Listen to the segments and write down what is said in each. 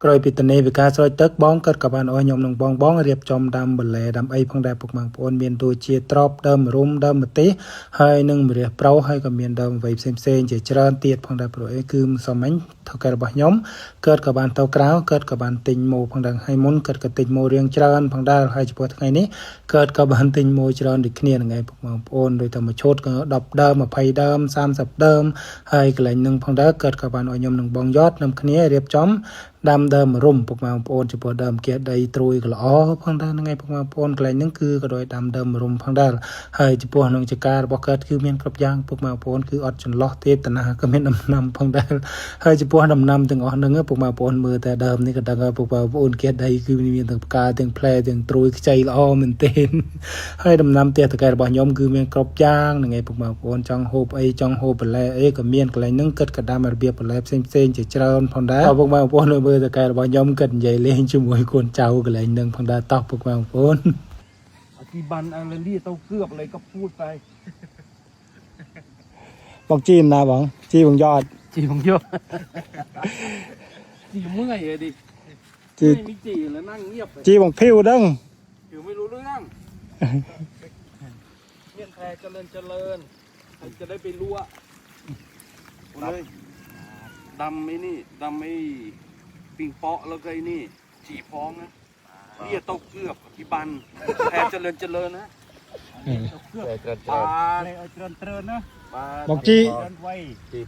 ក្រោយពីតនេវិការស្រោចទឹកបងគាត់ក៏បានអោយខ្ញុំនិងបងបងរៀបចំដាំបន្លែដាំអីផងដែរពុកម៉ែបងប្អូនមានដូចជាត្រប់ដើមម្រុំដើមម្ទេសហើយនិងម្រះប្រូហើយក៏មានដើមអ្វីផ្សេងផ្សេងៗជាច្រើនទៀតផងដែរព្រោះអីគឺមិនសមមិញថៅកែរបស់ខ្ញុំកើតក៏បានទៅក្រៅកើតក៏បានទិញម៉ូផងដែរហើយមុនកើតក៏ទិញម៉ូរៀងច្រើនផងដែរហើយចំពោះថ្ងៃនេះកើតក៏បានទិញម៉ូច្រើនដូចគ្នាហ្នឹងឯងពុកម៉ែបងប្អូនដូចតែមួយឈុតក៏10ដើម20ដើម30ដើមហើយកន្លែងនឹងផងដែរកើតក៏បានឲ្យខ្ញុំនិងបងយอดនាំគ្នារៀបចំ ដាំដើមរុំពុកម៉ែបងប្អូនចំពោះដើមគាដីត្រួយក៏ល្អផងដែរហ្នឹងឯងពុកម៉ែបងប្អូនកន្លែងហ្នឹងគឺក៏ដោយដាំដើមរុំផងដែរហើយចំពោះក្នុងចការរបស់កើតគឺមានគ្រប់យ៉ាងពុកម៉ែបងប្អូនគឺអត់ចន្លោះទេតាណាក៏មានដំណាំផងដែរហើយចំពោះដំណាំទាំងអស់ហ្នឹងពុកម៉ែបងប្អូនមើលតែដើមនេះក៏ដឹងហើយពុកម៉ែបងប្អូនគាដីគឺមានទាំងផ្កាទាំងផ្លែទាំងត្រួយខ្ចីល្អមែនទែនហើយដំណាំផ្ទះតកែរបស់ខ្ញុំគឺមានគ្រប់យ៉ាងហ្នឹងឯងពុកម៉ែបងប្អូនចង់ហូបអីចង់ហូបបន្លែអីក៏មានកន្លែងហ្នឹងគិតក៏ដាំរបៀបបន្លែផ្សេងផ្សេងៗជាច្រើនផងដែរពុកម៉ែបងប្អូនមើលតកែរបស់ខ្ញុំគិតនិយាយលេងជាមួយកូនចៅកន្លែងហ្នឹងផងដែរតោះពុកម៉ែបងប្អូន อธิบันอะไรเรียกเต้าเกือบอะไรก็พูดไป บอกจีนนะบองจีบงยอด จีผมเยอะจีเมื่อยเลยดิ จี ไม่มีจีแล้วนั่งเงียบเลย จีบงพิวดัง ผิวไม่รู้เรื่องเมียนแพรเจริญเจริญใครจะได้ไปรั่วเลยดำไอ้นี่ดำไอ้ปิงเปาะแล้วก็ไอ้นี่ จีพ้องนะเรียกเต้าเกือบอธิบันแพรเจริญเจริญนะปลา นะ ปลา บอกจี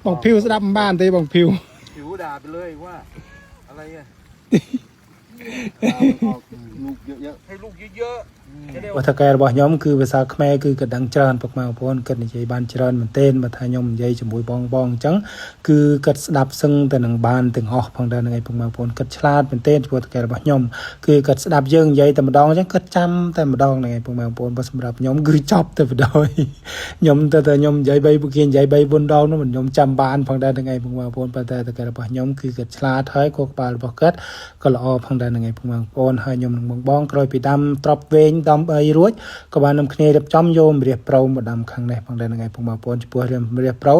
บอกพิวสดับบ้านตีบอกพิว ผิวด่าไปเลยว่า อะไรอะ ลูกเยอะ ให้ลูกเยอะๆจะได้ វត្ថកែរបស់ខ្ញុំគឺភាសាខ្មែរគឺក៏ដឹងច្រើនពុកម៉ែបងប្អូនគិតនិយាយបានច្រើនមែនទែនបើថាខ្ញុំនិយាយជាមួយបងបងអញ្ចឹងគឺគិតស្ដាប់សឹងតែនឹងបានទាំងអស់ផងដែរនឹងឯងពុកម៉ែបងប្អូនគិតឆ្លាតមែនទែនចំពោះថកែរបស់ខ្ញុំគឺគិតស្ដាប់យើងនិយាយតែម្ដងអញ្ចឹងគិតចាំតែម្ដងនឹងឯងពុកម៉ែបងប្អូនបើសម្រាប់ខ្ញុំគឺចប់តែម្ដងខ្ញុំទៅតែខ្ញុំនិយាយ3ពួកគេនិយាយ3 4ដងនោះមិនខ្ញុំចាំបានផងដែរនឹងឯងពុកម៉ែបងប្អូនប៉ុន្តែថកែរបស់ខ្ញុំគឺគិតឆ្លាតហើយក៏ក្បាលរបស់គាត់ក៏ល្អផងដែរនឹងឯងពុកម៉ែបងប្អូនហើយខ្ញុំនឹងបងបងក្រោយពីដាំត្រប់វែងដាំអីរួច ក៏បាននាំគ្នារៀបចំយកម្រះប្រូមកដាំខាងនេះផងដែរហ្នឹងឯងពុកម៉ែបងប្អូនចំពោះម្រះប្រូ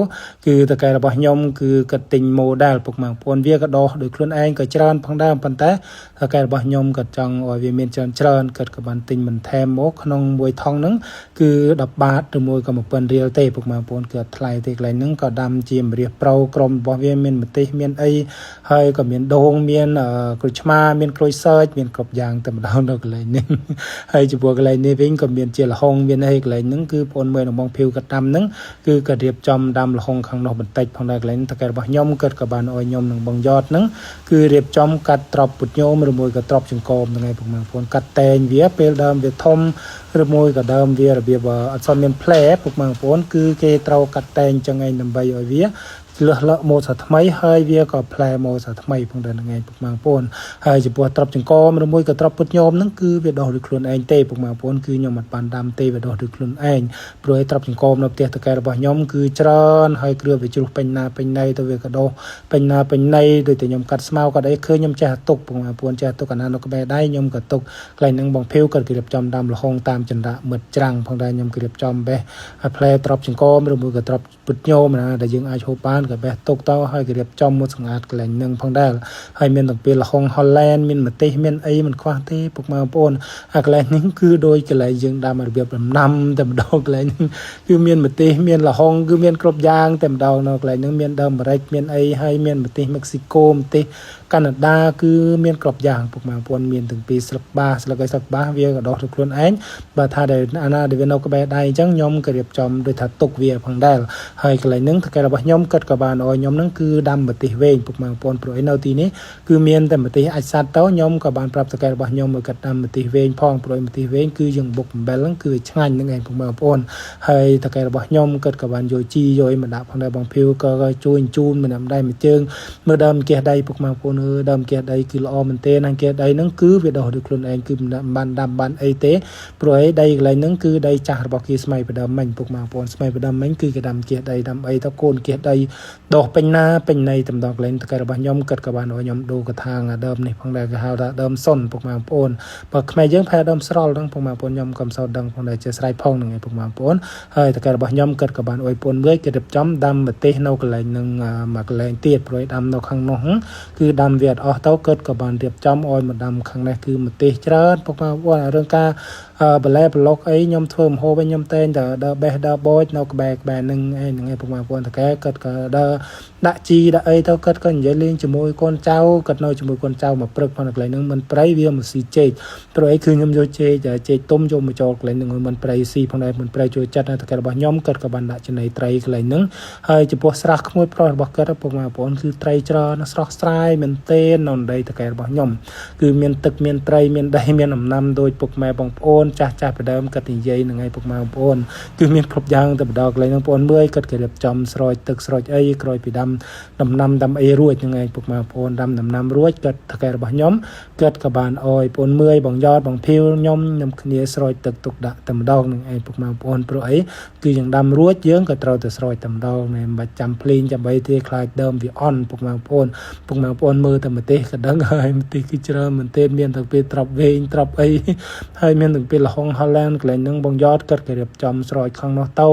គឺតកែរបស់ខ្ញុំគឺក៏ទិញ model ពុកម៉ែបងប្អូនវាក៏ដោះដោយខ្លួនឯងក៏ច្រើនផងដែរប៉ុន្តែតកែរបស់ខ្ញុំក៏ចង់ឲ្យវាមានច្រើនច្រើនគាត់ក៏បានទិញបន្ថែមមកក្នុងមួយថងហ្នឹងគឺ10បាតឬមួយក៏1000រៀលទេពុកម៉ែបងប្អូនគឺអត់ថ្លៃទេកន្លែងហ្នឹងក៏ដាំជាម្រះប្រូក្រុមរបស់វាមានម្ទេសមានអីហើយក៏មានដូងមានក្រូចឆ្មាមានក្រូចសើចមានគ្រប់យ៉ាងតែម្ដងនៅកន្លែងនេះ ហើយចំពោះកន្លែងនេះវិញក៏មានជាលហុងមានអីកន្លែងហ្នឹងគឺបងមើលនឹងបងភីវក៏ដាំហ្នឹងគឺក៏រៀបចំដាំលហុងខាងនោះបន្តិចផងដែរកន្លែងតកែរបស់ខ្ញុំគាត់ក៏បានឲ្យខ្ញុំនឹងបងយอดហ្នឹងគឺរៀបចំកាត់ត្រប់ពុតញោមឬមួយក៏ត្រប់ចង្កមហ្នឹងឯងពុកម៉ែបងប្អូនកាត់តែងវាពេលដើមវាធំឬមួយក៏ដើមវារបៀបអត់សូវមានផ្លែពុកម៉ែបងប្អូនគឺគេត្រូវកាត់តែងចឹងឯងដើម្បីឲ្យវាលឹះលក់មកសាថ្មីហើយវាក៏ផ្លែមកសាថ្មីផងដែរហ្នឹងឯងពុកម៉ែបងប្អូនហើយចំពោះត្រប់ចង្កមឬមួយក៏ត្រប់ពុតញោមហ្នឹងគឺវាដោះដោយខ្លួនឯងទេពុកម៉ែបងប្អូនគឺខ្ញុំអត់បានដាំទេវាដោះដោយខ្លួនឯងព្រោះឯត្រប់ចង្កមនៅផ្ទះតកែរបស់ខ្ញុំគឺច្រើនហើយគ្រឿវាជ្រុះពេញណាពេញណីទៅវាក៏ដោះពេញណាពេញណីដូចតែខ្ញុំកាត់ស្មៅកាត់អីឃើញខ្ញុំចេះទុកពុកម៉ែបងប្អូនចេះទុកអាណានៅក្បែរដៃខ្ញុំក៏ទុកកន្លែងហ្នឹងបងភីវក៏គេរៀបចំដាំលហុងតាមចន្ទៈមិត្តច្រាំងផងដែរខ្ញុំគេរៀបចំបេះហើយផ្លែត្រប់ចង្កមឬមួយក៏ត្រប់ពុតញោមណាដែលយើងអាចហូបបានក៏បេះទុកទៅហើយគេរៀបចំមួយស្ងាត់កន្លែងហ្នឹងផងដែរហើយមានទាំងពីលហុងហូឡែនមានម្ទេសមានអីមិនខ្វះទេពុកម៉ែបងប្អូនអាកន្លែងនេះគឺដូចកន្លែងយើងដាំរបៀបដំណាំតែម្ដងកន្លែងហ្នឹងគឺមានម្ទេសមានលហុងគឺមានគ្រប់យ៉ាងតែម្ដងនៅកន្លែងហ្នឹងមានដើមម្រេចមានអីហើយមានម្ទេសមិចស៊ីកូម្ទេសកាណាដាគឺមានគ្រប់យ៉ាងពុកម៉ែបងប្អូនមានទាំងពីស្លឹកបាសស្លឹកអីស្លឹកបាសវាក៏ដោះទៅខ្លួនឯងបើថាដែលអាណាដែលវានៅក្បែរដៃអញ្ចឹងខ្ញុំក៏រៀបចំដូចថាទុកវាផងដែរហើយកន្លែងហ្នឹងថកែរបស់ខ្ញុំគាត់ក៏បានឲ្យខ្ញុំហ្នឹងគឺដាំម្ទេសវែងពុកម៉ែបងប្អូនព្រោះអីនៅទីនេះគឺមានតែម្ទេសអាចសัตว์ទៅខ្ញុំក៏បានប្រាប់ថកែរបស់ខ្ញុំឲ្យគាត់ដាំម្ទេសវែងផងព្រោះម្ទេសវែងគឺយើងបុកអំបិលហ្នឹងគឺឆ្ងាញ់ហ្នឹងឯងពុកម៉ែបងប្អូនហើយថកែរបស់ខ្ញុំគាត់ក៏បានយកជីយកអីមកដាក់ផងដែរបងភីវក៏ជួយជូនម្នាក់ដៃមួយជើងមើលដើមគះដៃពុកម៉ែបងប្អូនអើយដើមគះដៃគឺល្អមែនទែនហើយគះដៃហ្នឹងគឺវាដោះដោយខ្លួនឯងគឺមិនបានដាំបានអីទេព្រោះអីដីកន្លែងហ្នឹងគឺដីចាស់របស់គេស្មៃបដើមមិញពុកម៉ែបងប្អូនស្មៃបដើមមិញគឺគេដាំគះដីដាំអីទៅកូនគះដីដោះពេញណាពេញណីតំដងកន្លែងតកែរបស់ខ្ញុំគាត់ក៏បានឲ្យខ្ញុំដូរកថាងដើមនេះផងដែរគេហៅថាដើមសុនពុកម៉ែបងប្អូនបើខ្មែរយើងផែដើមស្រល់ហ្នឹងពុកម៉ែបងប្អូនខ្ញុំក៏មិនសូវដឹងផងដែរជាស្រ័យផងហ្នឹងឯងពុកម៉ែបងប្អូនហើយតកែរបស់ខ្ញុំគាត់ក៏បានឲ្យពូនមួយគេរៀបចំដាំម្ទេសនៅកន្លែងហ្នឹងមួយកន្លែងទៀតព្រោះដាំនៅខាងនោះគឺដាំ ដាំវាអត់អស់ទៅគាត់ក៏បានរៀបចំឲ្យមកដាំខាងនេះគឺម្ទេសច្រើនពុកម៉ែបងប្អូនអារឿងការបលែប្លុកអីខ្ញុំធ្វើម្ហូបឯងខ្ញុំតែងតែដើរបេះដើរបោចនៅក្បែរក្បែរនឹងឯងហ្នឹងឯងពុកម៉ែបងប្អូនតកែគាត់ក៏ដើរដាក់ជីដាក់អីទៅគាត់ក៏និយាយលេងជាមួយកូនចៅគាត់នៅជាមួយកូនចៅមកព្រឹកផងកន្លែងហ្នឹងមិនប្រៃវាមកស៊ីចេកព្រោះអីគឺខ្ញុំយកចេកចេកទុំយកមកចូលកន្លែងហ្នឹងឲ្យមិនប្រៃស៊ីផងដែរមិនប្រៃចូលចិត្តណាតកែរបស់ខ្ញុំគាត់ក៏បានដាក់ចំណីត្រីកន្លែងហ្នឹងហើយចំពោះស្រះក្មួយប្រុសរបស់គាត់ពុកម៉ែបងប្អូនគឺត្រីច្រើនស្រស់ស្រាយមែនទែននៅដីតកែរបស់ខ្ញុំគឺមានទឹកមានត្រីមានដីមានដំណាំដោយពុកម៉ែបងប្អូនចាស់ចាស់ពីដើមគាត់និយាយនឹងឯងពុកម៉ែបងប្អូនគឺមានគ្រប់យ៉ាងតែម្ដងកន្លែងហ្នឹងបងប្អូនមើលគាត់គេរៀបចំស្រោចទឹកស្រោចអីក្រោយពីដាំដំណាំដាំអីរួចហ្នឹងឯងពុកម៉ែបងប្អូនដាំដំណាំរួចគាត់ថកែរបស់ខ្ញុំគាត់ក៏បានអោយបងប្អូនមើលបងយ៉តបងភីវខ្ញុំខ្ញុំគ្នាស្រោចទឹកទុកដាក់តែម្ដងហ្នឹងឯងពុកម៉ែបងប្អូនព្រោះអីគឺយើងដាំរួចយើងក៏ត្រូវតែស្រោចតែម្ដងមិនបាច់ចាំភ្លេងចាំអីទេខ្លាចដើមវាអន់ពុកម៉ែបងប្អូនពុកម៉ែបងប្អូនមើលតែម្ទេសក៏ដឹងហើយម្ទេសគឺច្រើនមែនទែនមានទាំងពេលត្រប់វែងត្រប់អីហើយមានទាំងពេលលហុងហូឡែនកន្លែងហ្នឹងបងយ៉តគាត់គេរៀបចំស្រោចខាងនោះទ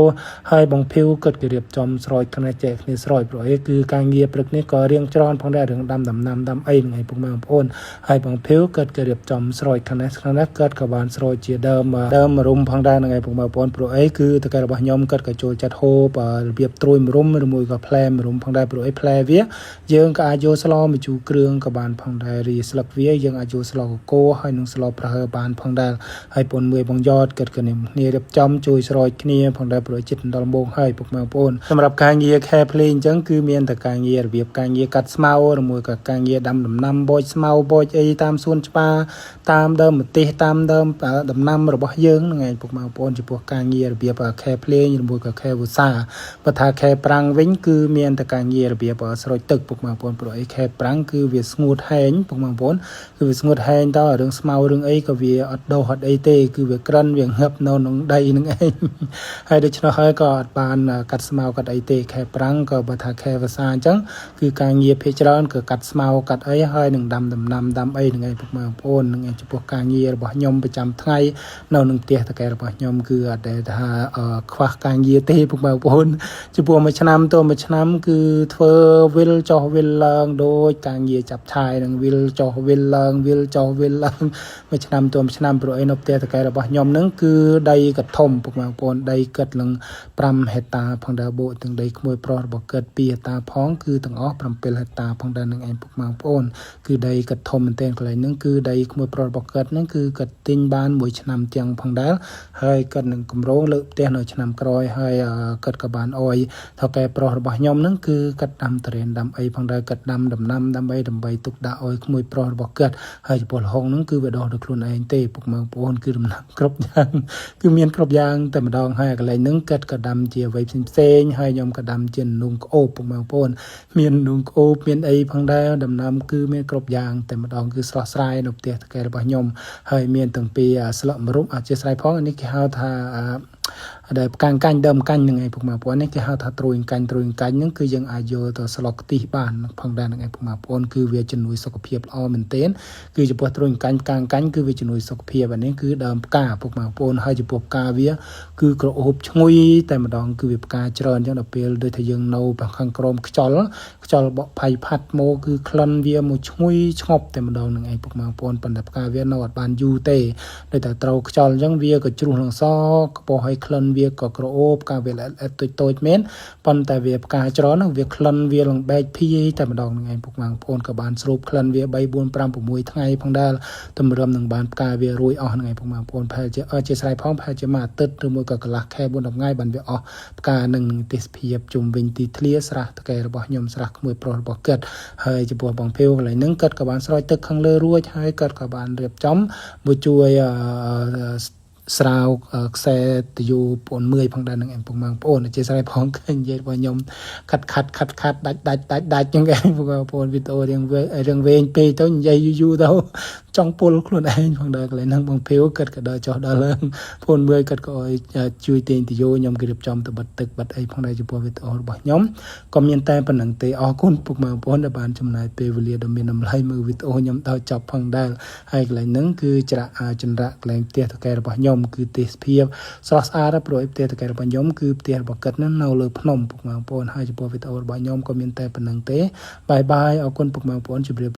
ៅហើយបងភីវគាត់គេរៀបចំស្រោចគ្នាចែកគ្នាស្រោចព្រោះអីគឺការងារព្រឹកនេះក៏រៀងច្រើនផងដែររឿងដាំដំណាំដាំអីហ្នឹងឯងពុកម៉ែបងប្អូនហើយបងភីវគាត់គេរៀបចំស្រោចខាងនេះខាងនេះគាត់ក៏បានស្រោចជាដើមដើមរុំផងដែរហ្នឹងឯងពុកម៉ែបងប្អូនព្រោះអីគឺតកែរបស់ខ្ញុំគាត់ក៏ចូលចិត្តហូបរបៀបត្រួយមរុំឬមួយក៏ផ្លែមរុំផងដែរព្រោះអីផ្លែវាយើងក៏អាចយកស្លមកជូរគ្រឿងក៏បានផងដែររីស្លឹកវាយើងអាចយកស្លកកូហើយនឹងស្លប្រហើបានផងដែរហើយពូនមួយបងយតគាត់ក៏នឹងគ្នារៀបចំជួយស្រោចគ្នាផងដែរព្រោះចិត្តដល់ម៉ោងហើយពុកម៉ែបងប្អូនសម្រាប់ការងារខែភ្លេងអញ្ចឹងគឺមានតែការងាររបៀបការងារកាត់ស្មៅឬមួយក៏ការងារដាំដំណាំបោចស្មៅបោចអីតាមសួនច្បារតាមដើមម្ទេសតាមដើមដំណាំរបស់យើងហ្នឹងឯងពុកម៉ែបងប្អូនចំពោះការងាររបៀបខែភ្លេងឬមួយក៏ខែវស្សាបើថាខែប្រាំងវិញគឺមានតែការងាររបៀបស្រោចទឹកពុកម៉ែបងប្អូនព្រោះអីខែប្រាំងគឺវាស្ងួតហែងពុកម៉ែបងប្អូនគឺវាស្ងួតហែងតរឿងស្មៅរឿងអីក៏វាអត់ដោះអត់អីទេគឺវាក្រិនវាងឹបនៅក្នុងដីនឹងឯងហើយដូច្នោះហើយក៏អត់បានកាត់ស្មៅកាត់អីទេខែប្រាំងក៏បើថាខែវស្សាអញ្ចឹងគឺការងារភាគច្រើនក៏កាត់ស្មៅកាត់អីហើយនឹងដាំដំណាំដាំអីនឹងឯងពុកម៉ែបងប្អូននឹងឯងចំពោះការងាររបស់ខ្ញុំប្រចាំថ្ងៃនៅនឹងផ្ទះតកែរបស់ខ្ញុំគឺអត់ដែលថាខ្វះការងារទេពុកម៉ែបងប្អូនចំពោះមួយឆ្នាំទៅមួយឆ្នាំគឺធ្វើវិលចុះវិលឡើងដូចការងារចាប់ឆាយនឹងវិលចុះវិលឡើងវិលចុះវិលឡើងមួយឆ្នាំទៅមួយឆ្នាំព្រោះអីនៅផ្ទះតកែរបស់ខ្ញុំនឹងគឺដីក៏ធំពុកម៉ែបងប្អូនដីគិតនឹង5ហិកតាផងដែរបូកទាំងដីក្មួយប្រុសរបស់គិត2ហិកតាផងគឺទាំងអស់7ហិកតាផងដែរនឹងឯងពុកម៉ែបងប្អូនគឺដីគិតធំមែនទែនកន្លែងហ្នឹងគឺដីក្មួយប្រុសរបស់គាត់ហ្នឹងគឺគាត់ទិញបានមួយឆ្នាំទាំងផងដែរហើយគាត់នឹងកម្រងលើកផ្ទះនៅឆ្នាំក្រោយហើយគាត់ក៏បានអោយថៅកែប្រុសរបស់ខ្ញុំហ្នឹងគឺគាត់ដាំតរេនដាំអីផងដែរគាត់ដាំដំណាំដើម្បីដើម្បីទុកដាក់ឲ្យក្មួយប្រុសរបស់គាត់ហើយចំពោះលហុងហ្នឹងគឺវាដោះដោយខ្លួនឯងទេពុកម៉ែបងប្អូនគឺដំណាំគ្រប់យ៉ាងគឺមានគ្រប់យ៉ាងតែម្ដងហើយកន្លែងហ្នឹងគាត់ក៏ដាំជាអ្វីផ្សេងផ្សេងហើយខ្ញុំក៏ដាំជានំក្អូបពុកម៉ែបងប្អូនមាននំក្អូបមានអីផងដែរដំណាំគឺមានគ្រប់យ៉ាងតែម្ដងគឺស្រស់ស្រាយនៅផ្ទះតកែរបស់ខ្ញុំហើយមានទាំងពីស្លឹកម្រុំអធិស្ឋានផងនេះគេហៅថាដែលផ្កាកាញ់ដើមកាញ់ហ្នឹងឯងពុកម៉ែបងប្អូននេះគេហៅថាត្រួយកាញ់ត្រួយកាញ់ហ្នឹងគឺយើងអាចយកទៅស្លខ្ទិះបានផងដែរហ្នឹងឯងពុកម៉ែបងប្អូនគឺវាជំនួយសុខភាពល្អមែនទែនគឺចំពោះត្រួយកាញ់ផ្កាកាញ់គឺវាជំនួយសុខភាពអានេះគឺដើមផ្កាពុកម៉ែបងប្អូនហើយចំពោះផ្កាវាគឺក្រអូបឈ្ងុយតែម្ដងគឺវាផ្កាច្រើនអញ្ចឹងដល់ពេលដូចថាយើងនៅខាងក្រោមខ្យល់ខ្យល់បក់ផៃផាត់មកគឺក្លិនវាមកឈ្ងុយឆ្ងប់តែម្ដងហ្នឹងឯងពុកម៉ែបងប្អូនប៉ុន្តែផ្កាវានៅអត់បានយូរទេដូចតែត្រូវខ្យល់អញ្ចឹងវាក៏ជ្រុះនឹងសកពោះឲ្យក្លិនវាក៏ក្រអូបផ្កាវាល្អិតតូចតូចមែនប៉ុន្តែវាផ្កាច្រើនហ្នឹងវាក្លិនវាលងបែកភីតែម្ដងហ្នឹងឯងពុកម៉ែបងប្អូនក៏បានស្រូបក្លិនវា3 4 5 6ថ្ងៃផងដែរតម្រឹមនឹងបានផ្កាវារួយអស់ហ្នឹងឯងពុកម៉ែបងប្អូនប្រហែលជាអជាស្រ័យផងប្រហែលជាមួយអាទិត្យឬមួយក៏កន្លះខែ4 10ថ្ងៃបានវាអស់ផ្កានឹងទេសភាពជុំវិញទីធ្លាស្រះតកែរបស់ខ្ញុំស្រះក្មួយប្រុសរបស់គាត់ហើយចំពោះបងភីវកន្លែងហ្នឹងគាត់ក៏បានស្រោចទឹកខាងលើរួចហើយគាត់ក៏បានរៀបចំមួយជួយស្រាវខ្សែតយូពូនមើយផងដែរនឹងឯងពុកម៉ែបងប្អូនអធិស្ឋានផងឃើញនិយាយរបស់ខ្ញុំខាត់ខាត់ខាត់ខាត់ដាច់ដាច់ដាច់ដាច់ចឹងឯងពុកបងប្អូនវីដេអូរៀងរៀងវែងពេកទៅនិយាយយូរយូរទៅចង់ពុលខ្លួនឯងផងដែរកន្លែងហ្នឹងបងភីវគាត់ក៏ដើរចុះដល់ឡើងពូនមើយគាត់ក៏ឲ្យជួយទាញតយោខ្ញុំគេរៀបចំទៅបិទទឹកបិទអីផងដែរចំពោះវីដេអូរបស់ខ្ញុំក៏មានតែប៉ុណ្្នឹងទេអរគុណពុកម៉ែបងប្អូនដែលបានចំណាយពេលវេលាដ៏មានតម្លៃមើលវីដេអូខ្ញុំដល់ចប់ផងដែរហើយកន្លែងហ្នឹងគឺច្រាក់ចម្រាក់កន្លែងផ្ទះតកែរបស់ខ្ញុំគឺទេសភាពស្រស់ស្អាតព្រោះឯផ្ទះតកែរបស់ខ្ញុំគឺផ្ទះរបស់គាត់ហ្នឹងនៅលើភ្នំពុកម៉ែបងប្អូនហើយចំពោះវីដេអូរបស់ខ្ញុំក៏មានតែប៉ុណ្្នឹងទេbye bye អរគុណពុកម៉ែបងប្អូនជម្រាប។